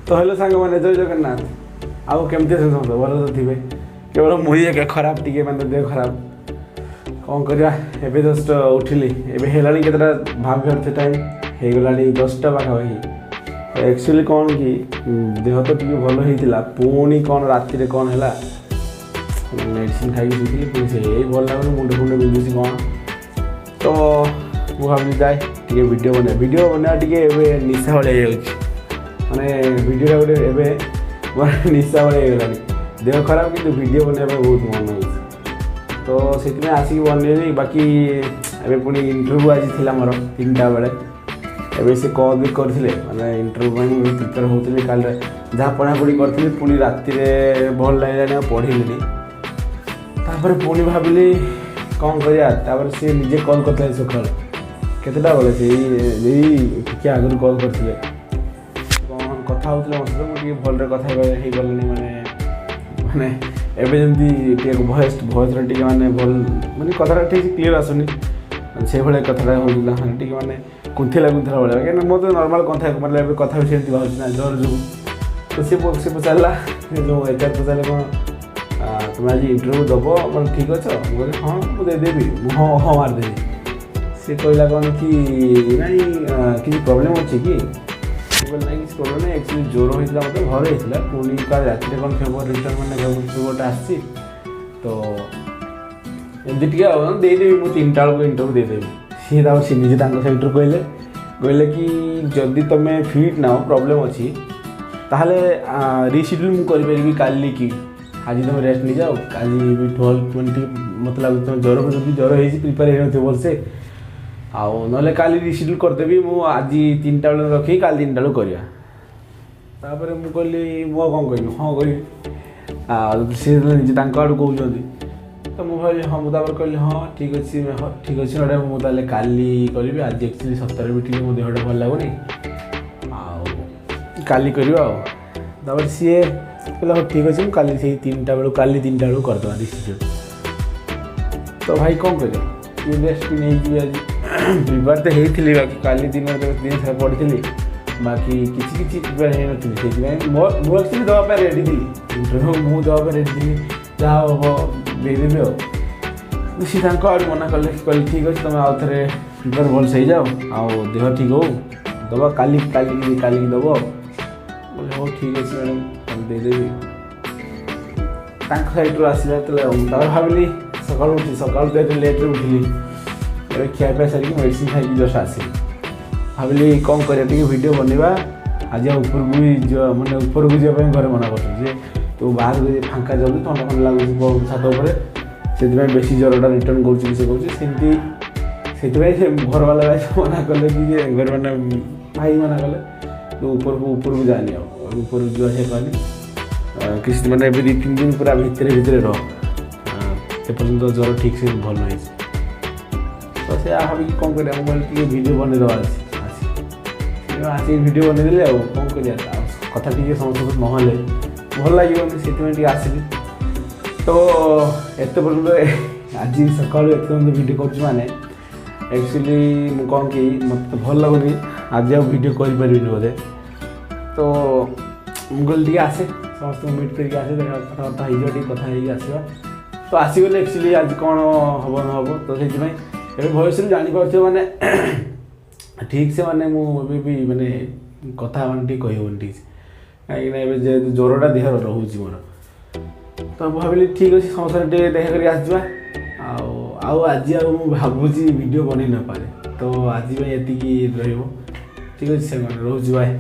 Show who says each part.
Speaker 1: ତ ହ୍ୟାଲୋ ସାଙ୍ଗମାନେ, ଜୟ ଜଗନ୍ନାଥ। ଆଉ କେମିତି ଅଛନ୍ତି ସମସ୍ତେ? ଭଲ ତ ଥିବେ, କେବଳ ମୁଁ ହିଁ ଏକା ଖରାପ ଟିକେ, ମାନେ ଦେହ ଖରାପ। କ'ଣ କରିବା, ଏବେ ଜଷ୍ଟ ଉଠିଲି। ଏବେ ହେଲାଣି କେତେଟା ଭାବି ପାରୁଥିବେ? ଟାଇମ୍ ହେଇଗଲାଣି 10ଟା ପାଖାପାଖି। ଆକ୍ଚୁଆଲି କ'ଣ କି ଦେହ ତ ଟିକେ ଭଲ ହେଇଥିଲା, ପୁଣି କ'ଣ ରାତିରେ କ'ଣ ହେଲା, ମେଡ଼ିସିନ ଖାଇକି ଶୋଇଥିଲି, ପୁଣି ସେ ଭଲ ଲାଗୁନି, ମୁଣ୍ଡ ଫୁଣ୍ଡ ବିନ୍ଧୁଛି କ'ଣ। ତ ମୁଁ ଭାବିଲି ଯାଏ ଟିକେ ଭିଡ଼ିଓ ବନେଇବା। ଭିଡ଼ିଓ ବନେଇବା ଟିକେ ଏବେ ନିଶା ଭଳିଆ ହେଇଯାଉଛି, ମାନେ ଭିଡ଼ିଓଟା ଗୋଟେ ଏବେ ମୋର ନିଶା ଭଳିଆ ହେଇଗଲାଣି। ଦେହ ଖରାପ, କିନ୍ତୁ ଭିଡ଼ିଓ ବନେଇବା ପାଇଁ ବହୁତ ମନ ହେଉଛି, ତ ସେଥିପାଇଁ ଆସିକି ବନେଇଲି। ବାକି ଏବେ ପୁଣି ଇଣ୍ଟରଭ୍ୟୁ ଆଜି ଥିଲା ମୋର 3ଟା ବେଳେ। ଏବେ ସେ କଲ୍ ବି କରିଥିଲେ, ମାନେ ଇଣ୍ଟରଭ୍ୟୁ ପାଇଁ ମୁଁ ପ୍ରିପେୟାର ହେଉଥିଲି। କାଲି ଯାହା ପଢ଼ାପଢ଼ି କରିଥିଲି, ପୁଣି ରାତିରେ ଭଲ ଲାଗିଲାନି, ଆଉ ପଢ଼ିଲିନି। ତାପରେ ପୁଣି ଭାବିଲି କ'ଣ କରିବା। ତାପରେ ସେ ନିଜେ କଲ୍ କରିଥିଲେ ସକାଳୁ କେତେଟା ବେଳେ, ସେଇ ଏଇ ଟିକେ ଆଗରୁ କଲ୍ କରିଥିଲେ। କ'ଣ କଥା ହେଉଥିଲେ ମୋ ସହିତ, ମୁଁ ଟିକେ ଭଲରେ କଥା ହେଇପାରିଲିନି। ମାନେ ଏବେ ଯେମିତି ଟିକେ ଭଏସ୍ର ଟିକେ ମାନେ ଭଲ, ମାନେ କଥାଟା ଠିକ୍ କ୍ଲିଅର୍ ଆସୁନି, ସେଇଭଳିଆ କଥାଟା ହେଉଥିଲା। ମାନେ ଟିକେ ମାନେ କୁନ୍ଥିଲା କୁନ୍ଥିଲା ଭଳିଆ, କାହିଁକିନା ମୁଁ ତ ନର୍ମାଲ୍ କଥା, ମାନେ ଏବେ କଥା ବି ସେମିତି ବାହାରୁଛି ନା ଜ୍ୱର ଯୋଗୁଁ। ତ ସେ ପଚାରିଲା, ସେ ଯେଉଁ ଏଚ୍ ଆର୍ ପଚାରିଲେ କ'ଣ, "ତୁମେ ଆଜି ଇଣ୍ଟରଭ୍ୟୁ ଦେବ, ମାନେ ଠିକ୍ ଅଛ?" ମୁଁ କହିଲି, "ହଁ, ମୁଁ ଦେଇଦେବି।" ମୁଁ ହଁ ହଁ ମାରିଦେଲି। ସେ କହିଲା କ'ଣ କି, "ନାଇଁ, କିଛି ପ୍ରୋବ୍ଲେମ୍ ଅଛି କି?" ମୁଁ କହିଲି, "ନାଇଁ, କିଛି ପ୍ରୋବ୍ଲେମ୍ ନାହିଁ। ଆକ୍ଚୁଆଲି ଜ୍ୱର ହେଇଥିଲା ମୋତେ, ଘରେ ହେଇଥିଲା। ପୁଣି କାଲି ରାତିରେ କ'ଣ ଫେଭର ରିଟର୍ନ, ମାନେ ଫେଭରଟା ଆସିଛି, ତ ଏମିତି ଟିକେ ଆଉ ଦେଇଦେବି, ମୁଁ 3ଟା ବେଳକୁ ଇଣ୍ଟରଭ୍ୟୁ ଦେଇଦେବି।" ସିଏ ତାପରେ ସେ ନିଜେ ତାଙ୍କ ସାଇଡ଼ରୁ କହିଲେ କି, "ଯଦି ତୁମେ ଫିଟ୍ ନାହ, ପ୍ରୋବ୍ଲେମ୍ ଅଛି, ତାହେଲେ ରିସିଡ୍ୟୁଲ୍ ମୁଁ କରିପାରିବି କାଲିକି। ଆଜି ତୁମେ ରେଷ୍ଟ ନେଇଯାଅ। କାଲି ବି 12 ମାନେ ଟିକେ ମୋତେ ଲାଗୁଛି ତୁମେ ଜ୍ୱର, ଯଦି ଜ୍ୱର ହେଇଛି, ପ୍ରିପେୟାର ହେଇନଥିବ ଭଲସେ। ଆଉ ନହେଲେ କାଲି ରିସିଡ୍ୟୁଲ୍ କରିଦେବି ମୁଁ। ଆଜି 3ଟା ବେଳକୁ ରଖିକି କାଲି 3ଟା ବେଳକୁ କରିବା।" ତାପରେ ମୁଁ କହିଲି, ମୁଁ ଆଉ କ'ଣ କହିବି? ହଁ କହିବି। ଆଉ ସେ ନିଜେ ତାଙ୍କ ଆଡ଼ୁ କହୁଛନ୍ତି, ତ ମୁଁ ଭାବିଲି ହଁ। ମୁଁ ତାପରେ କହିଲି, "ହଁ, ଠିକ୍ ଅଛି, ହଁ, ଠିକ୍ ଅଛି ମ୍ୟାଡ଼ାମ୍, ମୁଁ ତାହେଲେ କାଲି କରିବି। ଆଜି ଆକ୍ଚୁଆଲି ସତରେ ବି ଟିକେ ମୋ ଦେହଟା ଭଲ ଲାଗୁନି, ଆଉ କାଲି କରିବା।" ଆଉ ତାପରେ ସିଏ କହିଲା, "ହଉ, ଠିକ୍ ଅଛି, ମୁଁ କାଲି ସେଇ 3ଟା ବେଳକୁ, କାଲି 3ଟା ବେଳକୁ କରିଦେବା ରିସିଡ୍ୟୁଲ୍।" ତ ଭାଇ, କ'ଣ କରିବା, ଟିକେ ରେଷ୍ଟ ବି ନେଇଯିବି ଆଜି। ପ୍ରିପେୟାର ତ ହେଇଥିଲି, ବାକି କାଲି ଦିନରେ ଦିନ ସାରା ପଢ଼ିଥିଲି, ବାକି କିଛି କିଛି ପ୍ରିପେୟାର ହେଇନଥିଲି। ସେଇଥିପାଇଁ ମୁଁ ଆକ୍ଚୁଆଲି ଦେବା ପାଇଁ ରେଡ଼ି ଥିଲି ଇଣ୍ଟରଭ୍ୟୁ। ମୁଁ ଦେବା ପାଇଁ ରେଡ଼ି ଥିଲି, ଯାହା ହେବ ଦେଇଦେବି। ଆଉ ସେ ତାଙ୍କ ଆଡ଼ୁ ମନା କଲେ, କହିଲେ, "ଠିକ୍ ଅଛି, ତୁମେ ଆଉ ଥରେ ପ୍ରିପେୟାର ଭଲସେ ହେଇଯାଅ, ଆଉ ଦେହ ଠିକ୍ ହଉ, ଦେବା କାଲି, କାଲିକି କାଲିକି ଦେବ।" ବୋଲେ, "ହଉ, ଠିକ୍ ଅଛି ମ୍ୟାଡ଼ାମ୍, କାଲି ଦେଇଦେବି।" ତାଙ୍କ ସାଇଡ଼ରୁ ଆସିଲା ଯେତେବେଳେ, ମୁଁ ତାପରେ ଭାବିଲି ସକାଳୁ ଉଠି, ସକାଳୁ ତ ଏତେ ଲେଟ୍ରେ ଉଠିଲି, ଏବେ ଖିଆପିଆ ସାରିକି ମେଡ଼ିସିନ ଖାଇକି ଜଷ୍ଟ ଆସିଲି। ଭାବିଲି କ'ଣ କରିବା, ଟିକେ ଭିଡ଼ିଓ ବନେଇବା ଆଜି। ଆଉ ଉପରକୁ ବି ଯିବା, ମାନେ ଉପରକୁ ଯିବା ପାଇଁ ଘରେ ମନା କରୁଛନ୍ତି ଯେ ତୁ ବାହାରକୁ ଯାଇ ଫାଙ୍କା ଯାଉଛୁ, ଥଣ୍ଡା ଫଣ୍ଡା ଲାଗୁଛି ଛାତ ଉପରେ, ସେଥିପାଇଁ ବେଶୀ ଜ୍ୱରଟା ରିଟର୍ନ କରୁଛି କି ସେ କହୁଛି ସେମିତି। ସେଥିପାଇଁ ସେ ଘରବାଲା ଭାଇ ମନା କଲେ କି ଯେ ଘରେ ମାନେ ଭାଇ ମନା କଲେ, ତୁ ଉପରକୁ ଯାନି, ଆଉ ଉପରକୁ ଯିବା ଆସିବା କରନି କିଛି, ମାନେ ଏବେ 2-3 ଦିନ ପୁରା ଭିତରେ ଭିତରେ ରହ, ଏପର୍ଯ୍ୟନ୍ତ ଜ୍ୱର ଠିକ୍ ସେ ଭଲ ହେଇଛି। ତ ସେୟା ଭାବିକି କ'ଣ କରିବା, ମୁଁ କହିଲି ଟିକେ ଭିଡ଼ିଓ ବନେଇଦେବା ଆସି ଆସି। ସେଥିପାଇଁ ଆସିକି ଭିଡ଼ିଓ ବନେଇଦେଲି। ଆଉ କ'ଣ କରିବା, ଆଉ କଥା ଟିକେ ସମସ୍ତଙ୍କ ସହିତ ନହେଲେ ଭଲ ଲାଗିବନି, ସେଥିପାଇଁ ଟିକେ ଆସିଲି। ତ ଏତେ ପର୍ଯ୍ୟନ୍ତ, ଆଜି ସକାଳୁ ଏତେ ପର୍ଯ୍ୟନ୍ତ ଭିଡ଼ିଓ କରୁଛି, ମାନେ ଆକ୍ଚୁଆଲି ମୁଁ କ'ଣ କି ମୋତେ ତ ଭଲ ଲାଗୁନି, ଆଜି ଆଉ ଭିଡ଼ିଓ କରିପାରିବିନି ବୋଧେ। ତ ମୁଁ କହିଲି ଟିକେ ଆସେ, ସମସ୍ତଙ୍କୁ ମିଟ୍ କରିକି ଆସେ, ଦେଖା କଥାବାର୍ତ୍ତା ହେଇଯିବ, ଟିକେ କଥା ହେଇକି ଆସିବା। ତ ଆସିଗଲେ। ଆକ୍ଚୁଆଲି ଆଜି କ'ଣ ହେବ ନ ହେବ, ତ ସେଇଥିପାଇଁ ଏବେ ଭଏସ୍ରୁ ଜାଣିପାରୁଥିବ, ମାନେ ଠିକ୍ ସେ ମାନେ ମୁଁ ଏବେ ବି ମାନେ କଥା ମାନେ ଟିକେ କହିହେବନି ଠିକ୍ ସେ, କାହିଁକିନା ଏବେ ଯେହେତୁ ଜ୍ୱରଟା ଦେହରେ ରହୁଛି ମୋର। ତ ମୁଁ ଭାବିଲି, ଠିକ୍ ଅଛି, ସମସ୍ତଙ୍କ ଟିକେ ଦେଖା କରିକି ଆସିଯିବା। ଆଉ ଆଜି ଆଉ ମୁଁ ଭାବୁଛି ଭିଡ଼ିଓ ବନେଇ ନପାରେ। ତ ଆଜି ପାଇଁ ଏତିକି ରହିବ। ଠିକ୍ ଅଛି ସେମାନେ, ରହୁଛି, ବାଏ।